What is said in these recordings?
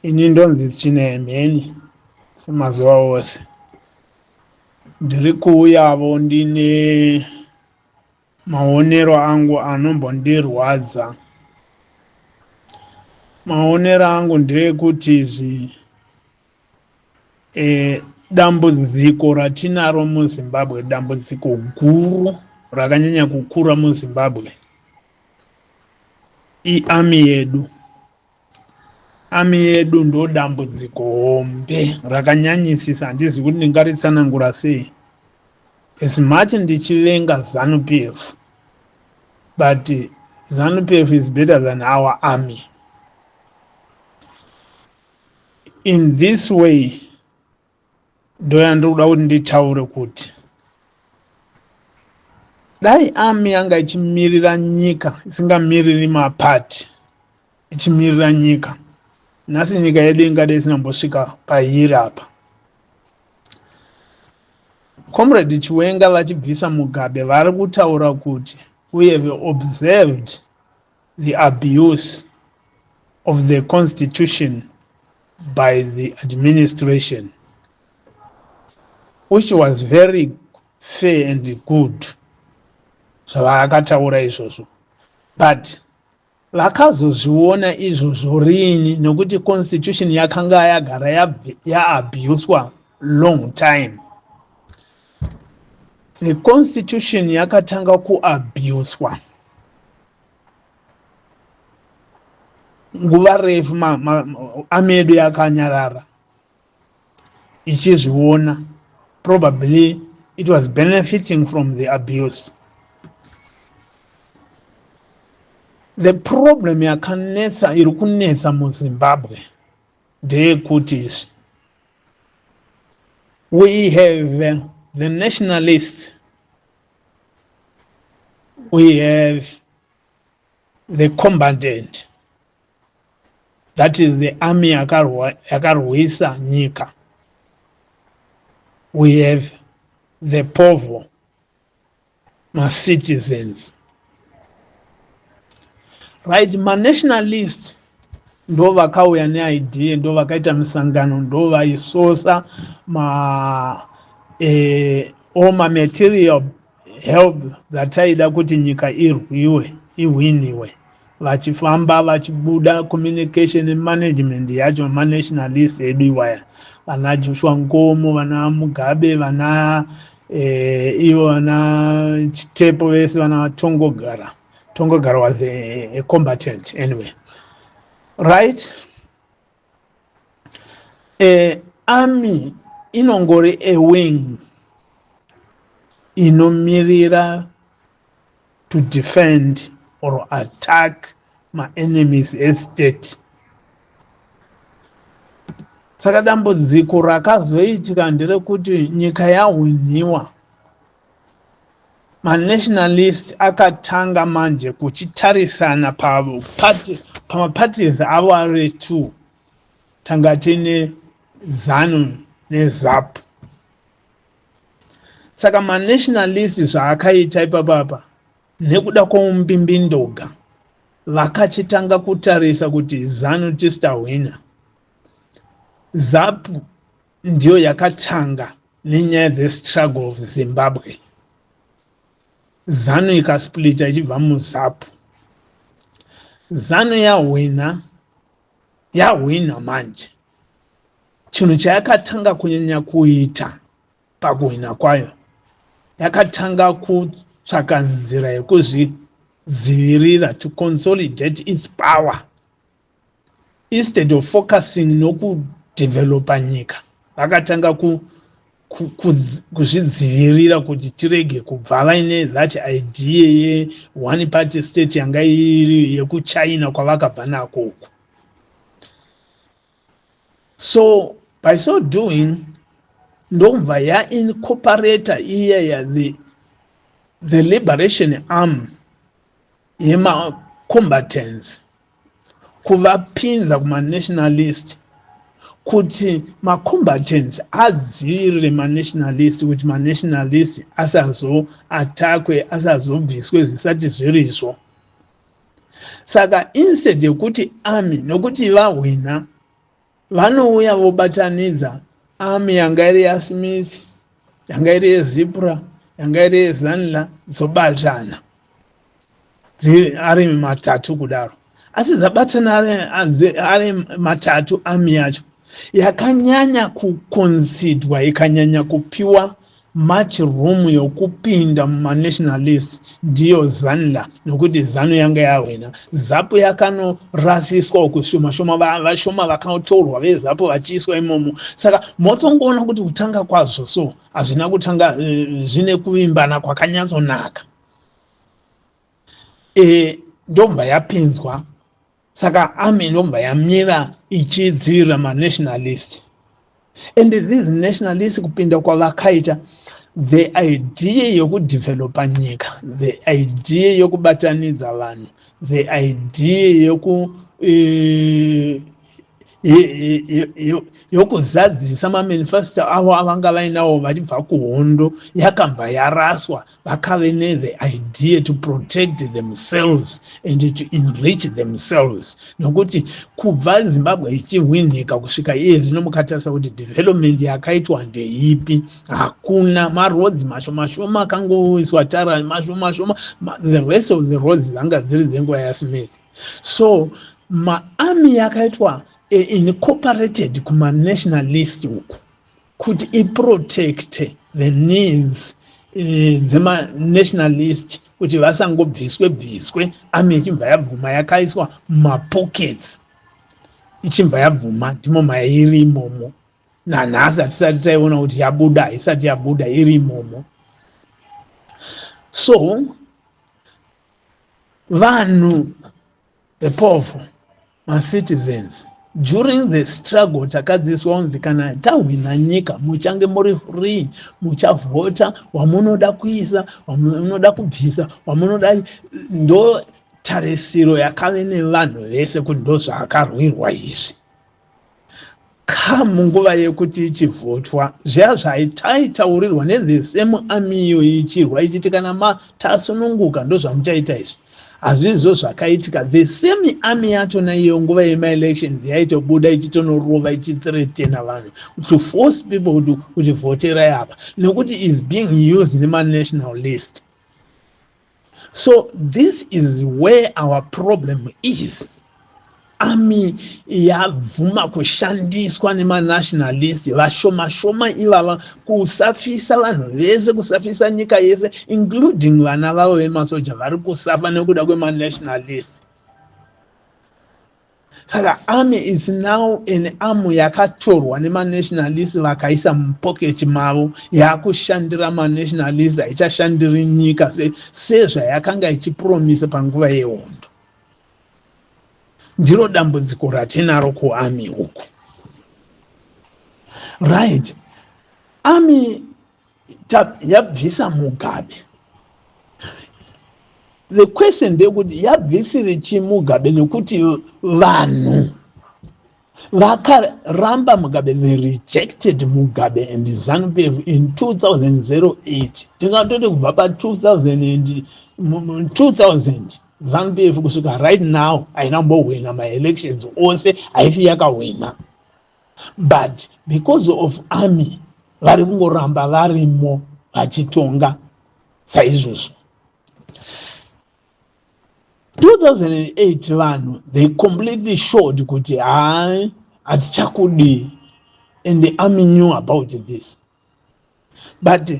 Ini ndonzi Chinehemheni semazuva ose. Ndiri kuuyavo ndine maonero angu anombondirwadza. Maonero angu ndeekuti izvi e, dambudziko ratinaro muZimbabwe, dambudziko guru rakanyanya kukura muZimbabwe iarmy yedu. Army yedu ndo dambudziko hombe rakanyanyisisa, handizivi kuti ndingaritsanangura sei. As much ndichivenga ZANU PF, but ZANU PF is better than our army. In this way, ndoyandiri kuda kuti nditaure kuti dai army yanga ichimirira nyika, isingamiriri mapati, ichimirira nyika, nhasi nyika yedu ingadai isingambosvika pairi apa. Comrade Chiwenga vachibvisa Mugabe vari kutaura kuti we have observed the abuse of the constitution by the administration, which was very fair and good zvavakataura izvozvo, but vakazozviona izvozvo rini? Nokuti constitution yakanga yagara yaabuswa long time. The constitution yakatanga kuabuswa nguva refu, army yedu yakanyarara ichizviona. Probably it was benefiting from the abuse. The problem yakanetsa, iri kunetsa muZimbabwe ndeyekuti izvi, we have the nationalists, we have the combatant, that is the army yakarwisa nyika, we have the povo, macitizens, right? Manationalist ndo vakauya neidea, ndo vakaita misangano, ndo vaisosa ma all mamaterial help dzataida kuti nyika irwiwe, ihwiniwe, vachifamba vachibuda communication management yacho. Manationalist edu iwaya, vana Joshua Nkomo, vana Mugabe, vana ivo vana Chitepo vese, vana Tongogara. Tongogara was a combatant anyway, right? Army inongori a wing inomirira to defend or attack maenemies estate. Saka dambudziko rakazoitika nderekuti nyika yahwiniwa, manationalist akatanga manje kuchitarisana pamaparties avo ari two. Tanga tine ZANU neZAPU. Saka manationalist zvaakaita ipapapa, nekuda kwomumbimbindoga, vakachitanga kutarisa kuti ZANU tistahwina. ZAPU ndiyo yakatanga nenyaya dzestruggle of Zimbabwe. ZANU ikasplita ichibva muZAPU. ZANU yahwina, yahwina manje, chinhu chayakatanga kunyanya kuita pakuhwina kwayo, yakatanga kutsvaka nzira yekuzvidzivirira, to consolidate its power instead of focusing nokudevelopa nyika. Vakatanga kuzvidzivirira kuti tirege kubva vaine that idea ye-one party state yanga iri yekuChina kwavakabva nako uku. So by so doing, ndobva yaincorporata iyeya the liberation arm yemacombatants, kuvapinza kumanationalist, kuti macombatants adzivirire manationalist, kuti manationalist asazoatakwe, asazobviswe zvisati zvirizvo. Saka instead yekuti army, nokuti vahwina Vanouya vobatanidza army yanga iri yaSmith, yanga iri yeZipra, yanga iri yeZanla, dzobatana ari matatu kudaro. Asi dzabatana ari matatu, army yacho yakanyanya kuconsiderwa, ikanyanya kupiwa much room yokupinda mumanationalist ndiyo Zanla, nokuti ZANU yanga yahwina. ZAPU yakanorasiswa uku shoma shoma, vashoma vakatorwa veZAPU vachiiswa imomo. Saka motongoona kuti kutanga kwazvo so hazvina kutanga zvine kuvimbana kwakanyatsonaka. Ndobva yapinzwa. Saka army ndobva yamira ichidzivirira manationalist. And these nationalists, kupinda kwavakaita, the idea yokudevelopa nyika, the idea yokubatanidza vanhu, the idea yokuzadzisa mamanifesto avo avanga vainawo vachibva kuhondo, yakabva yaraswa. Vakave nethe idea to protect themselves and to enrich themselves, nokuti kubva Zimbabwe ichihwinhika kusvika iye zvino, mukatarisa kuti development yakaitwa ndeipi, hakuna. Maroads mashoma shoma akangoiswa tara, mashoma shoma. The rest of the roads dzanga dziri dzenguva yaSmith. So maarmy yakaitwa incorporated kumanationalist uku kuti iprotecte the needs dzemanationalist, kuti vasangobviswe bviswe. Army ichibva yabvuma, yakaiswa mumapockets, ichibva yabvuma, ndimo mairi imomo nanhasi. Hatisati taiona kuti yabuda, haisati yabuda, iri imomo. So vanhu, the povo, macitizens, during the struggle takadzidziswa kunzi kana tahwina nyika, muchange muri free, muchavhota wamunoda kuisa, wamunoda kubvisa, wamunoda. Ndo tarisiro yakave nevanhu vese kuti ndo zvaakarwirwa izvi. Kamunguva yekuti ichivhotwa, zviya zvaitaitaurirwa nethe same army iyo ichirwa ichiti kana tasununguka ndo zvamuchaita izvi, hazvizvo zvakaitika. The same army yachona iyo, nguva yemaelections yaitobuda ichitonorova, ichithreatena vanhu to force people kuti vhoterai apa, nekuti is being used nemanationalist. So this is where our problem is. Army yabvuma kushandiswa nemanationalist vashoma shoma ivava kusafisa vanhu vese, kusafisa nyika yese, including vana vavo vemasoja vari kusafa nekuda kwemanationalist. Saka army is now an arm yakatorwa nemanationalist, vakaisa mupocket mavo, yakushandira manationalist, haichashandiri nyika sezvayakanga ichipromisa panguva yehondo. Ndiro dambudziko ratinaro kuarmy uku, right? Army yabvisa Mugabe. The question ndeyekuti yabvisire chii Mugabe? Nekuti vanhu vakaramba Mugabe. They rejected Mugabe and ZANU PF in 2008. Tingatoti kubva pa2000, 2000, ZANU PF kusvika right now haina kumbohwina maelections ose, haifi yakahwina. But because of army, vari kungoramba varimo vachitonga saizvozvo. 2008 vanhu, they completely showed kuti hai, hatichakudi, and the army knew about this, but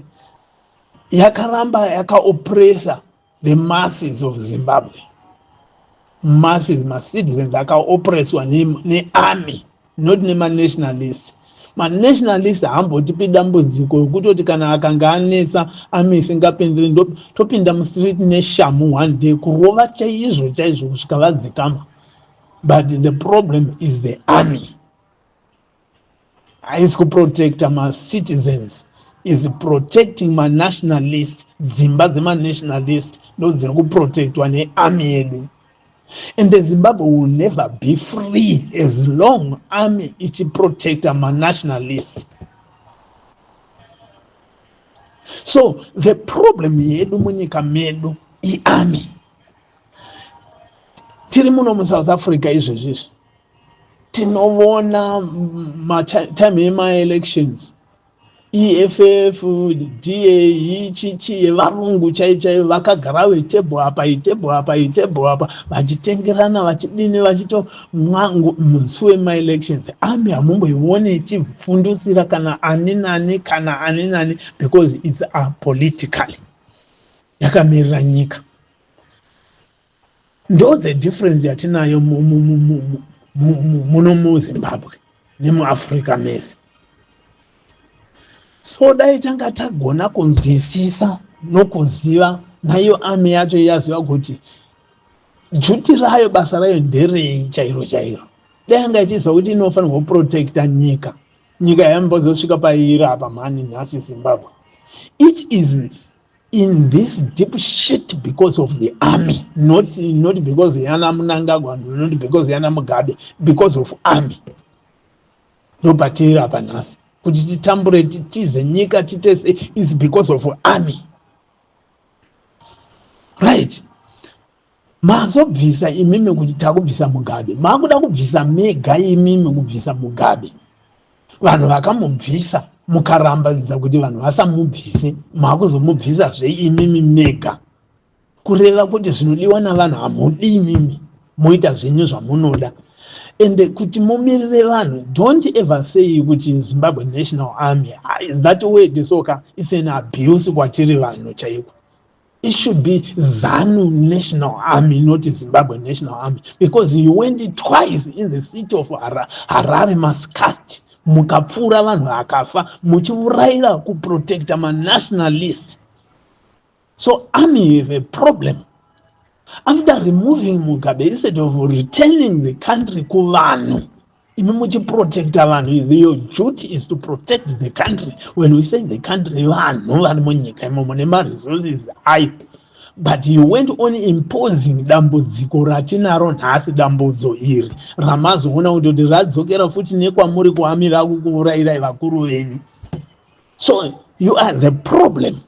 yakaramba yakaoppressa the masses of Zimbabwe. Masses, macitizens akaoppresswa nearmy, not nemanationalist. Manationalist haambotipi dambudziko rekutoti kana akanga anetsa, army isingapindiri, topinda mustreet neshamu one day kurova chaizvo chaizvo kusvika vadzikama. But the problem is the army haisi kuprotecta macitizens, is protecting manationalist. Dzimba dzemanationalist ndo dziri kuprotectwa nearmy yedu, and the Zimbabwe will never be free as long army ichiprotecta manationalist. So the problem yedu munyika medu iarmy. Tiri muno muSouth Africa izvezvizvi. Tinovona matime emaelections, EFF, DA, chichi yevarungu chai chaivo vakagara vetebho apa, itebho apa, itebho apa, vachitengerana, vachidini, vachitomwa musi wemaelections. Army hamumboione ichifundusira kana ani nani, kana ani nani, because it's apolitically, yakamirira nyika. Ndo the difference yatinayo muno muZimbabwe nemuAfrica mese. So dai tanga tagona kunzwisisa nokuziva, naiyo army yacho yaziva kuti duty rayo, basa rayo nderei chairo chairo. Dai anga ichiziva kuti inofanirwa kuprotecta nyika, nyika yaimbozosvika pairi apa mhani. Nhasi Zimbabwe, it is in this deep shit because of the army, not because yana Mnangagwa, not because yana Mugabe, because of army. Ndopatiri apa nhasi kuti titambure, titize nyika, titese, is because of army, right? Mazobvisa imimi kuti takubvisa Mugabe, makuda kubvisa mega imimi, kubvisa Mugabe. Vanhu vakamubvisa, mukarambadza kuti vanhu vasamubvise, makuzomubvisazve imimi mega. Kureva kuti zvinodiwa navanhu hamudi, imimi moita zvenyu zvamunoda. Ende kuti mumirire vanhu, don't ever say kuti Zimbabwe National Army. That word soka, it's an abuse kwatiri vanhu chaiko. It should be ZANU National Army, not Zimbabwe National Army, because you went twice in the city of Harare masikati, mukapfuura vanhu vakafa, muchiurayira kuprotecta manationalist. So army have a problem. After removing Mugabe, instead of returning the country kuvanhu, imi muchiprotecta vanhu, your duty is to protect the country. When we say the country, vanhu vari munyika imomo nemaresources ayo. But you went on imposing dambudziko ratinaro nhasi, dambudzo iri ramazoona kuti radzokera futi nekwamuri kuamira kukuurayirai vakuru venyu. So you are the problem.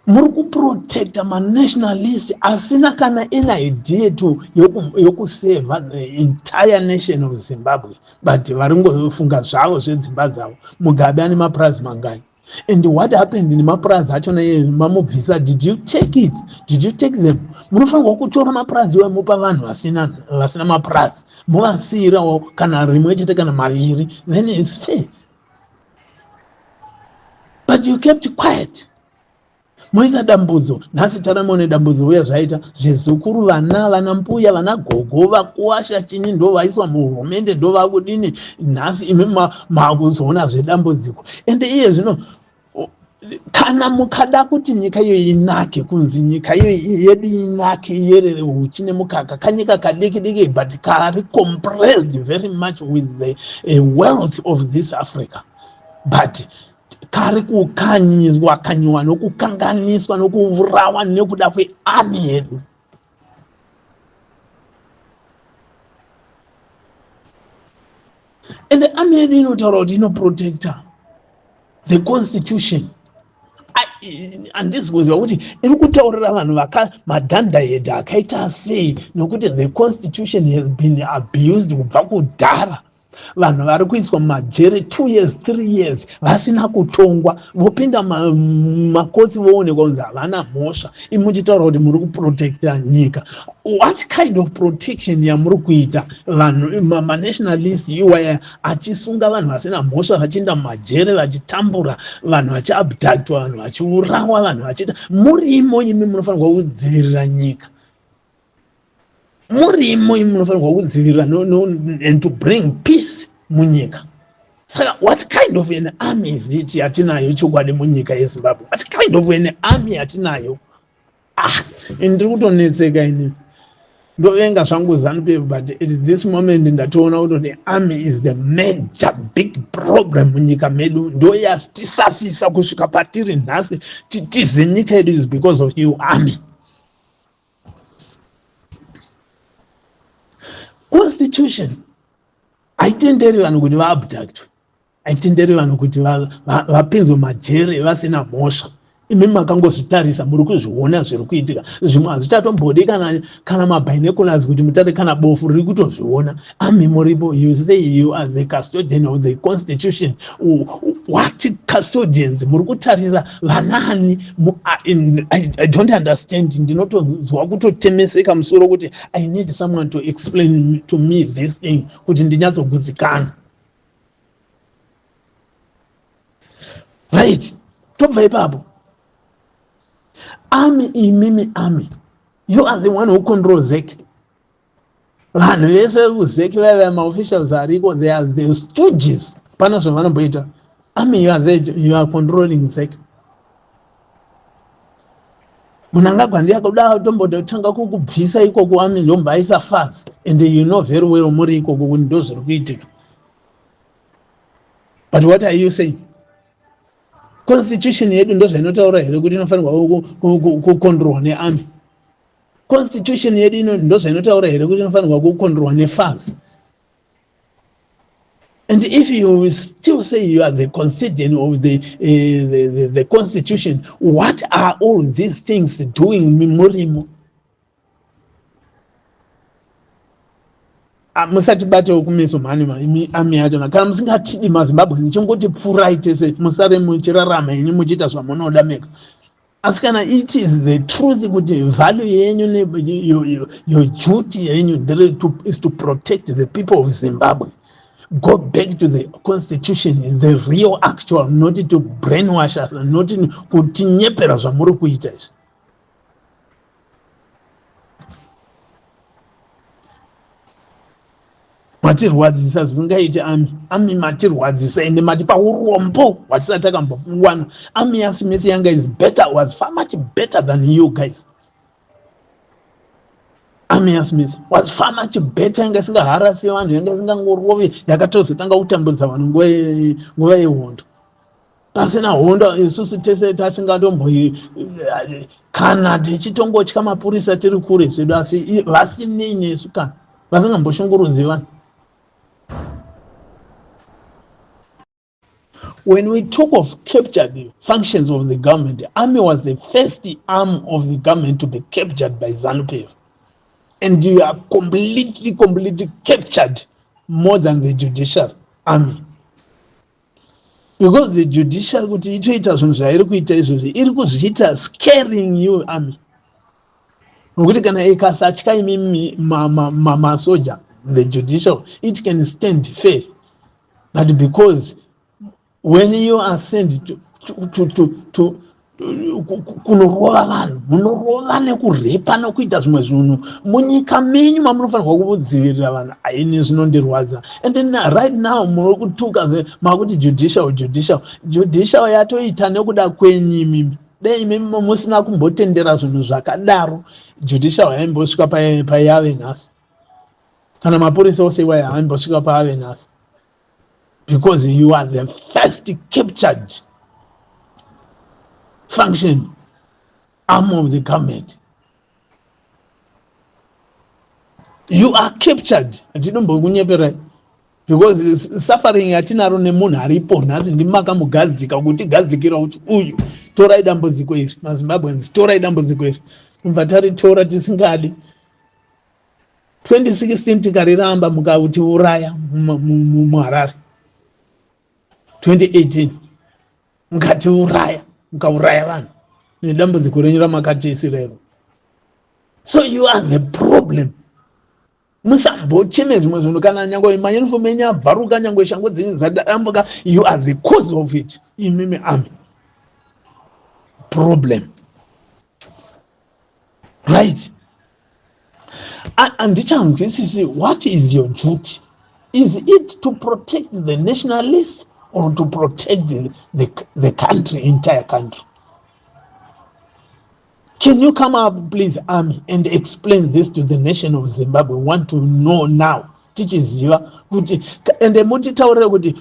Muri kuprotecta manationalist asina kana any idea to yokuseva the entire nation of Zimbabwe, but vari ngofunga zvavo zvedzimba dzavo. Mugabe ane mapurazi mangani? And what happened nemapurazi achona mamubvisa? Did you take it? Did you take them? Munofanirwa kutora mapurazi iwayo, mupa vanhu vasina mapurazi, muvasiyirawo kana rimwe chete kana maviri, then it's fair. But you kept quiet, moisa dambudzo. Nhasi taramone dambudzo uya zvaita zvizukuru, vana, vana mbuya, vana gogo, vakuwasha chini, ndo vaiswa muhurumende, ndo vakudini. Nhasi imi makuzoona zvedambudziko. Ende iye zvino kana mukada kuti nyika iyo inake, kunzi nyika iyo yedu inake, iyerere uchi nemukaka, kanyika kadiki diki but kari compressed very much with the wealth of this Africa, but kari kukanyiswa kanyiwa nokukanganiswa nokuurawa nekuda kwearmy yedu. Ende army yedu inotaura kuti inoprotecta the constitution. Handisi kuziva kuti iri kutaurira vanhu vaka madhandahedha akaita sei, nokuti the constitution has been abused kubva kudhara. Vanhu vari kuiswa mumajere 2 years, 3 years vasina kutongwa, vopinda makotsi, voonekwa kunzi havana mhosva. Imuchitaura kuti muri kuprotecta nyika, what kind of protection yamuri kuita? Vanhu manationalist iwaya achisunga vanhu vasina mhosva, vachienda mumajere, vachitambura, vanhu vachiabductwa, vanhu vachiurawa, vanhu vachiita. Murimo imi munofanirwa kudzivirira nyika, murimo imi munofanirwa kudzivirira and to bring peace munyika. Saka what kind of an army is it yatinayo chokwadi munyika yeZimbabwe? What kind of an army yatinayo? Ah, ndiri kutonetseka ini. Ndovenga zvangu ZANU PF, but at this moment ndatoona kuti the army is the major big problem munyika medu. Ndo yatisafisa kusvika patiri nhasi. Titize nyika yedu is because of you, army. Constitution haitenderi vanhu kuti vaabductwe, haitenderi vanhu kuti vapinzwe majere vasina mhosva. Imi makangozvitarisa, muri kuzviona zviri kuitika. Zvimwe hazvichatombodi kana kana mabinoculars kuti mutare, kana bofu riri kutozviona. Ami muripo, you say you are the custodian of the constitution. What custodians? Muri kutarisa vanani? I don't understand. Ndinotonzwa kutotemeseka musoro kuti I need someone to explain to me this thing kuti ndinyatsogutsikana. Right, tobva ipapo. Army, imimi army, you are the one who control ZEC. Vanhu vese kuZEC vaiva maofficials ariko, they are the stooges. Pana zvavanomboita. Army, you are there, you are controlling ZEC. Mnangagwa ndiye akuda tombotanga kukubvisa ikoko. Army ndombaisa fast, and you know very well muri ikoko kuti ndo zviri kuitika. But what are you saying? Constitution yedu ndo zvainotaura here kuti inofanirwa kucontrolwa nearmy? Constitution yedu ino ndo zvainotaura here kuti inofanirwa kucontrolwa neFAZ? And if you still say you are the custodian of the constitution, what are all these things doing murimo? Ah, musatibatewo kumeso mhani imi army yachona. Kana musingatidi maZimbabwe, ndichingoti pfurai tese, musare muchirarama henyu muchiita zvamunoda mega. Asi kana it is the truth kuti value yenyu, your duty yenyu ndere is to protect the people of Zimbabwe, go back to the constitution, the real actual, not to brainwash us, not kutinyepera zvamuri kuita izvi. Matirwadzisa zvisingaiti, army. Army, matirwadzisa, ende matipa urombo hwatisati takambowana. Army yaSmith yanga is better, was far much better than you guys. Army yaSmith was far much better. Yanga isingaharasi vanhu, yanga isingangorovi. Yakatozotanga kutambudza vanhu nguva yehondo. Pasina hondo, isusu tese tasingatombo kana tichitongotya mapurisa tiri kure zvedu, asi vasinei nesu, kana vasingamboshungurudzi vanhu. When we talk of captured functions of the government, the army was the first arm of the government to be captured by ZANU-PF. And you are completely, completely captured more than the judicial army. Because the judicial, kuti itoita zvinhu zvairi kuita izvozvi, iri kuzviita scaring you, army. Nokuti kana ikasatya imimi masoja, the judicial, it can stand fair. But because when you are sent to kunorova vanhu, munorova nekurepa nekuita zvimwe zvinhu munyika menyu mamunofanirwa kudzivirira vanhu, aini zvinondirwadza. And then right now muri kutuka, makuti judicial, judicial, judicial yatoita nekuda kwenyu imimi. Dei imimi musina kumbotendera zvinhu zvakadaro, judicial haimbosvika payave nhasi. Kana mapurisa ose iwayo haimbosvika paave nhasi, because you are the first captured function arm of the government. You are captured. Handinombokunyeperai, because suffering yatinaro nemunhu aripo nhasi ndimakamugadzika, kutigadzikira kuti uyu, torai dambudziko iri, maZimbabweans, torai dambudziko iri. Kubva taritora tisingadi 2016, tikariramba, mukatiuraya muHarare. 2018 mukatiuraya, mukauraya vanhu nedambudziko renyu ramakatiisirero. So you are the problem. Musambocheme zvimwe zvinhu. Kana nyange mauniform enyu abvaruka, nyange shango dzenyu dzadambuka, you are the cause of it, imimi army. Problem, right? Handichanzwisisi, what is your duty? Is it to protect the nationalists or to protect the country, entire country? Can you come up, please, army, and explain this to the nation of Zimbabwe? We want to know now. Tichiziva kuti ende mutitaurire kuti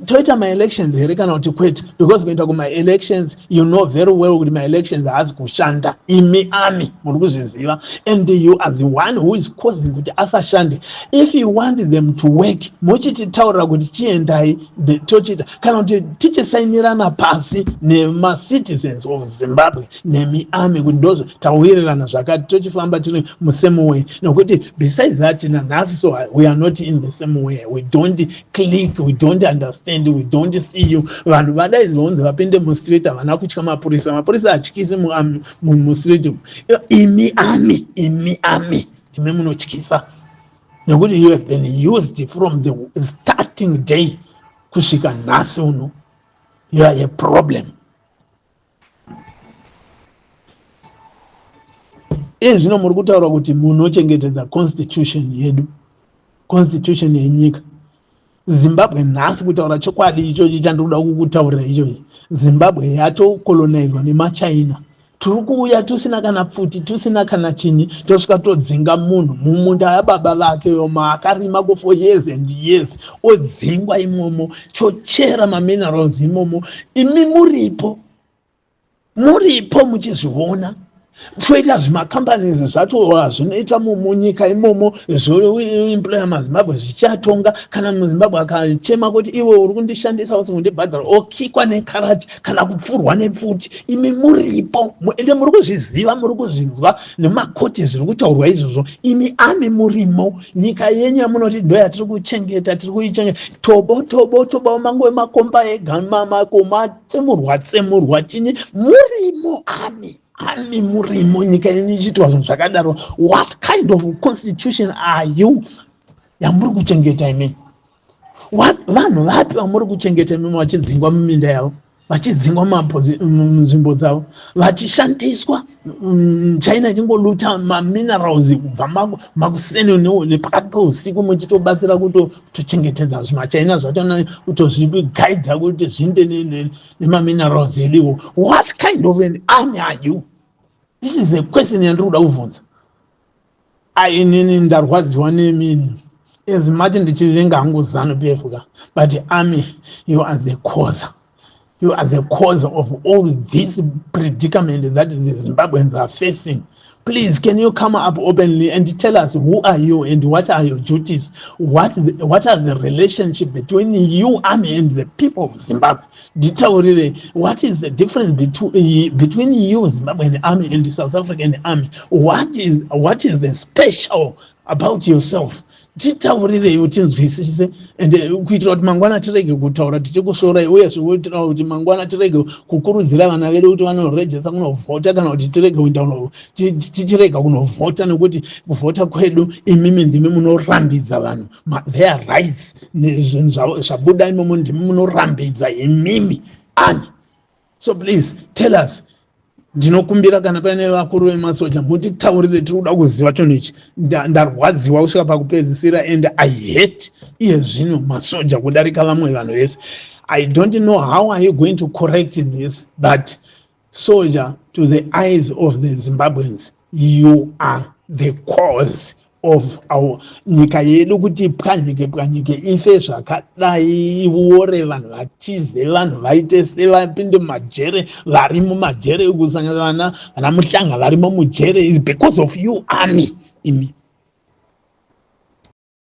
toita maelections here kana kuti kwete, because kuenda kumaelections, you know very well kuti maelections haasi kushanda. Imi army muri kuzviziva, and you are the one who is causing kuti asashande. If you want them to work, muchititaurira kuti chiendai tochiita, kana kuti tichisainirana pasi nemacitizens of Zimbabwe nemi army kuti ndozvo tawirirana zvakati, tochifamba tiri musame way. Nokuti besides that, nanhasi so we are not in the same way. We don't click, we don't understand, we don't see you. Vanhu vadaidzonzi vapinde mustreet havana kutya mapurisa. Mapurisa hatyisi mustreet. Imi army, imi army ndime munotyisa, nekuti you have been used from the starting day kusvika nhasi uno. You are a problem. Iye zvino muri kutaura kuti munochengetedza constitution yedu, constitution yenyika Zimbabwe. Nhasi, kutaura chokwadi, ichochi chandiri kuda kukutaurira ichochi, Zimbabwe yatocolonizwa nemaChina. Tiri kuuya tusina kana pfuti, tusina kana chinyi, tosvika todzinga munhu mumunda yababa vake maakarima for years and years, odzingwa imomo, chochera maminerals imomo. Imi muripo, muripo muchizviona. Toita zvimacompanies zvacho zvinoita munyika imomo, zvoemploya maZimbabwe, zvichatonga. Kana muZimbabwe akachema kuti iwe uri kundishandisa usi kundibhadhara, okikwa nekarati kana kupfurwa nepfuti. Imi muripo, ende muri kuzviziva, muri kuzvinzwa nemakoti zviri kutaurwa izvozvo. Imi army murimo, nyika yenyu yamunoti ndo yatiri kuchengeta, tiri kuichengeta, tobo tobo tobo, manguve makomba ega, makoma tsemurwa tsemurwa chinyi. Murimo army, army murimo, nyika yenyu ichiitwa zvinhu zvakadaro. What kind of constitution are you yamuri kuchengeta imi? Vanhu vapi vamuri kuchengeta imimi vachidzingwa muminda yavo, vachidzingwa munzvimbo dzavo, vachishandiswa, China ichingoluta maminerals kubva makuseni nepakati peusiku, muchitobatsira kutochengetedza zvimaChina zvachona, kutozvigaidha kuti zvinde nemaminerals edu iwo? What kind of an army are you? This is a question yandiri kuda kubvunza. Inini ndarwadziwa nemini. As much ndichivenga hangu ZANU PF ka, but army, you are the cause. You are the cause of all this predicament that the Zimbabweans are facing. Please, can you come up openly and tell us who are you and what are your duties? What are the relationship between you army and the people of Zimbabwe? Nditaurire, what is the difference between you Zimbabwean army and the South African army? What is the special about yourself? Titaurirei tinzwisise, and kuitira kuti mangwana tirege kutaura tichikusvorai, uyezve kuitira kuti mangwana tirege kukurudzira vana vedu kuti vanorejesa kunovhota, kana kuti tirege kuenda tichirega kunovhota, nekuti kuvhota kwedu imimi ndimi munorambidza vanhu their rights. Nezvinhu zvabuda imomo, ndimi munorambidza imimi army. So please tell us. Ndinokumbira kana paine vakuru vemasoja, mutitaurire, tiri kuda kuziva chinhu ichi. Ndarwadziwa kusvika pakupedzisira, and I hate iye zvino masoja kudarika vamwe vanhu vese. I don't know how are you going to correct this, but soldier, to the eyes of the Zimbabweans, you are the cause of our nyika yedu kuti pwanyike pwanyike, ife zvakadai, iore, vanhu vatize, vanhu vaite sevapinde mumajere. Vari mumajere, kusangana vana vana Muhlanga varimo mujere, is because of you army imi.